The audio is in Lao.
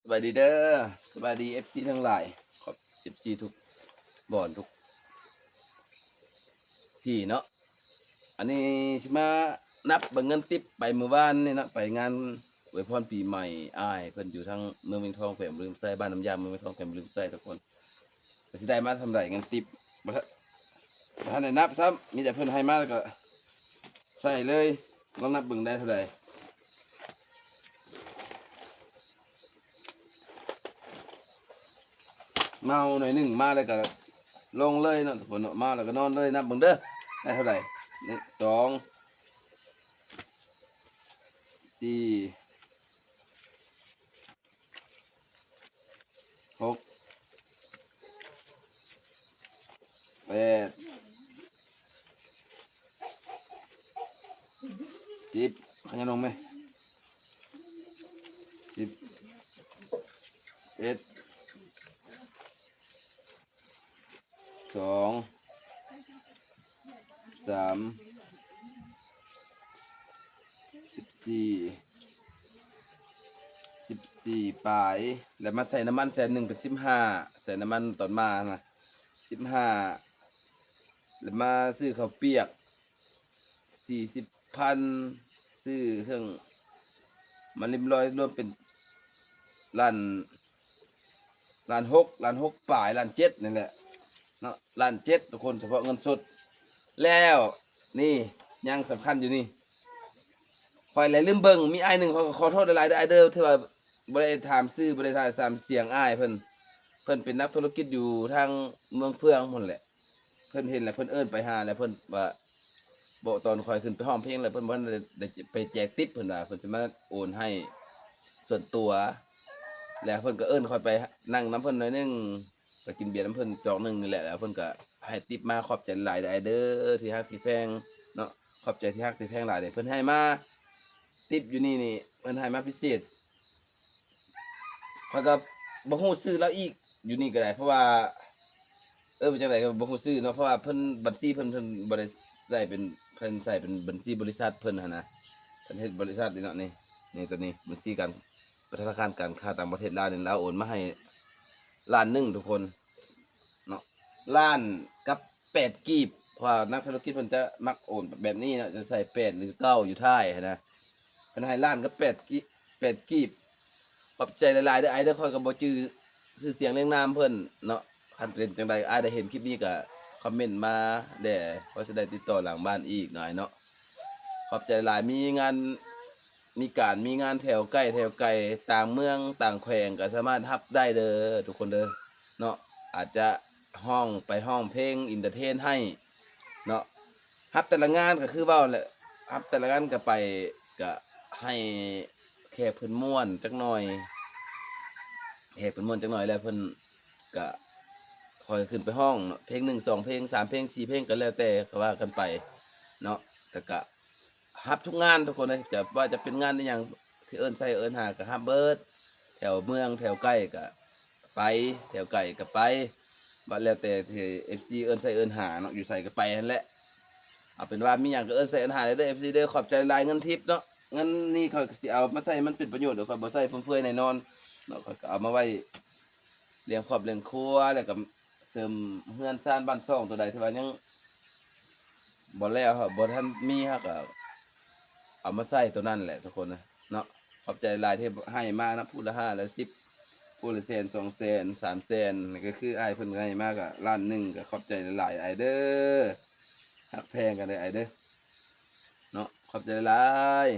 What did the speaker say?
ສະບາຍດີເດີ ສະບາຍດີເອັຟຊີທັງຫຼາຍ ຂອບເອັຟຊີທຸກບ່ອນທຸກທີ່ເນາະ. ອັນນີ້ຊິມານັບເບິ່ງເງິນຕິບໄປມື້ວານນີ້ເນາະ ໄປງານອວຍພອນປີໃໝ່ອ້າຍເພິ່ນຢູ່ທາງເມືອງວຽງທອງ ແຂວງບໍລິຄຳໄຊ ບ້ານນ້ຳຢາ ເມືອງວຽງທອງ ແຂວງບໍລິຄຳໄຊ ທຸກຄົນ. ກໍຊິໄດ້ມາສ່ຳໃດເງິນຕິບ ບໍ່ທັນ ບໍ່ທັນໄດ້ນັບຊ້ຳ ມີແຕ່ເພິ່ນໃຫ້ມາແລ້ວກໍໃສ່ເລີຍ. ລອງນັບເບິ່ງໄດ້ເທົ່າໃດ. ເມົາໜ້ອຍໜຶ່ງມາແລ້ວກໍລົງເລີຍເນາະ ທຸກຄົນເນາະ ເມົາແລ້ວກໍນອນເລີຍ. ນັບເບິ່ງເດີ ໄດ້ເທົ່າໃດ? ໜຶ່ງ ສອງ ສີ່ ຫົກ ແປດ ສິບ ຂະຫຍັບລົງແມ ສິບເອັດ ສອງ ສາມ ສິບສີ່ ສິບສີ່ປາຍ ແລ້ວມາໃສ່ນ້ຳມັນແສນໜຶ່ງເປັນສິບຫ້າ ໃສ່ນ້ຳມັນຕອນມານະ ສິບຫ້າ ແລ້ວມາຊື້ເຂົ້າປຽກ ສີ່ສິບພັນ ຊື້ເຄື່ອງມາເລັມລອຍ ລວມເປັນລ້ານ ລ້ານຫົກ ລ້ານຫົກປາຍ ລ້ານເຈັດນີ້ແຫຼະເນາະ ລ້ານເຈັດ ທຸກຄົນ ສະເພາະເງິນສົດ. ແລ້ວນີ້ຍັງສຳຄັນຢູ່ນີ້ ຂ້ອຍແລະລືມເບິ່ງ ມີອ້າຍໜຶ່ງ ຂໍ ຂໍໂທດຫຼາຍໆເດີອ້າຍເດີ ທີ່ວ່າບໍ່ໄດ້ຖາມຊື່ ບໍ່ໄດ້ຖາມສາມສຽງອ້າຍເພິ່ນ ເພິ່ນເປັນນັກທຸລະກິດຢູ່ທາງເມືອງເຟືອງພຸ້ນແຫຼະ ເພິ່ນເຫັນແລ້ວເພິ່ນເອີ້ນໄປຫາ ແລ້ວເພິ່ນວ່າ ບໍ່ ຕອນຂ້ອຍຂຶ້ນໄປຮ້ອງເພງແລ້ວ ເພິ່ນບໍ່ທັນໄດ້ ໄດ້ໄປແຈກຕິບ ເພິ່ນວ່າເພິ່ນຊິມາໂອນໃຫ້ສ່ວນຕົວ ແລ້ວເພິ່ນກໍເອີ້ນຂ້ອຍໄປນັ່ງນຳເພິ່ນໜ້ອຍໜຶ່ງ ໄປກິນເບຍນຳເພິ່ນຈອກໜຶ່ງນີ້ແຫຼະ ແລ້ວເພິ່ນກໍໃຫ້ຕິບມາ. ຂອບໃຈຫຼາຍເດີອ້າຍເດີ ທີ່ຮັກທີ່ແພງເນາະ ຂອບໃຈທີ່ຮັກທີ່ແພງຫຼາຍເດ້ ເພິ່ນໃຫ້ມາ ຕິບຢູ່ນີ້ນີ້ ເພິ່ນໃຫ້ມາພິເສດ ຂ້ອຍກໍບໍ່ຮູ້ຊື່ລາວອີກ ຢູ່ນີ້ກໍໄດ້ ເພາະວ່າ ເອີ ວ່າຈັ່ງໃດກໍບໍ່ຮູ້ຊື່ເນາະ ເພາະວ່າເພິ່ນ ບັນຊີເພິ່ນ ເພິ່ນບໍ່ໄດ້ໃຊ້ເປັນ ເພິ່ນໃຊ້ເປັນບັນຊີບໍລິສັດເພິ່ນຫັ້ນນະ ເພິ່ນເຮັດບໍລິສັດນີ້ເນາະ ນີ້ ນີ້ ໂຕນີ້ ບັນຊີການ ທະນາຄານການຄ້າຕ່າງປະເທດລາວນີ້ ລາວໂອນມາໃຫ້ລ້ານໜຶ່ງ ທຸກຄົນເນາະ ລ້ານກັບແປດກີບ ເພາະວ່ານັກທຸລະກິດເພິ່ນຈະມັກໂອນແບບນີ້ເນາະ ຈະໃສ່ແປດ ຫຼື ເກົ້າ ຢູ່ທ້າຍຫັ້ນນະ. ເພິ່ນໃຫ້ລ້ານກັບແປດກີບ ແປດກີບ. ຂອບໃຈຫຼາຍໆເດີອ້າຍເດີ ຂ້ອຍກໍບໍ່ຈື່ຊື່ສຽງລຽງນາມເພິ່ນເນາະ. ຄັນເປັນຈັ່ງໃດອ້າຍໄດ້ເຫັນຄລິບນີ້ກໍຄອມເມັນມາແດ່ ເພາະຊິໄດ້ຕິດຕໍ່ຫຼັງບ້ານອີກເນາະອ້າຍເນາະ. ຂອບໃຈຫຼາຍ. ມີງານ ມີການ ມີງານແຖວໃກ້ແຖວໄກ ຕ່າງເມືອງຕ່າງແຂວງກໍສາມາດຮັບໄດ້ເດີທຸກຄົນເດີເນາະ. ອາດຈະ ຮ້ອງ ໄປຮ້ອງເພງ ເອັນເຕີເທນໃຫ້ເນາະ. ຮັບແຕ່ລະງານກໍຄືເວົ້າແຫຼະ ຮັບແຕ່ລະງານກໍໄປ ກໍໃຫ້ແຂກເພິ່ນມ່ວນຈັກໜ່ອຍ ແຂກເພິ່ນມ່ວນຈັກໜ່ອຍແລ້ວເພິ່ນກໍຄ່ອຍຂຶ້ນໄປຮ້ອງເນາະ ເພງໜຶ່ງສອງເພງ ສາມເພງ ສີ່ເພງ ກໍແລ້ວແຕ່ ກໍວ່າກັນໄປເນາະ. ແຕ່ກໍ ຮັບທຸກງານທຸກຄົນເອີຍ ຈະວ່າຈະເປັນງານອີ່ຫຍັງທີ່ເອີ້ນໃສ່ເອີ້ນຫາກໍຮັບເບີດ ແຖວເມືອງແຖວໃກ້ກໍໄປ ແຖວໄກກໍໄປ ບາດແລ້ວແຕ່ທີ່ເອັຟຊີເອີ້ນໃສ່ເອີ້ນຫາເນາະ ຢູ່ໃສກໍໄປຫັ້ນແຫຼະ. ເອົາເປັນວ່າມີຫຍັງກໍເອີ້ນໃສ່ເອີ້ນຫາເດີເອັຟຊີເດີ. ຂອບໃຈຫຼາຍເງິນທິບເນາະ ເງິນນີ້ຂ້ອຍກໍຊິເອົາມາໃຊ້ໃຫ້ມັນເປັນປະໂຫຍດ ຂ້ອຍບໍ່ໃຊ້ຟຸມເຟືອຍແນ່ນອນເນາະ ຂ້ອຍກໍເອົາມາໄວ້ລ້ຽງຄອບລ້ຽງຄົວ ແລ້ວກໍ ເສີມເຮືອນຊານບ້ານຊ່ອງ ໂຕໃດທີ່ວ່າຍັງບໍ່ແລ້ວ ເຮົາບໍ່ທັນມີ ເຮົາກໍເອົາມາໃຊ້ໂຕນັ້ນແຫຼະທຸກຄົນເນາະ. ຂອບໃຈຫຼາຍທີ່ໃຫ້ມານະ ຜູ້ລະຫ້າລະສິບ ຜູ້ລະແສນສອງແສນສາມແສນ ກໍຄືອ້າຍເພິ່ນໃຫ້ມາກໍລ້ານໜຶ່ງ ກໍຂອບໃຈຫຼາຍໆອ້າຍເດີ. ຮັກແພງກັນເດີອ້າຍເດີເນາະ ຂອບໃຈຫຼາຍ.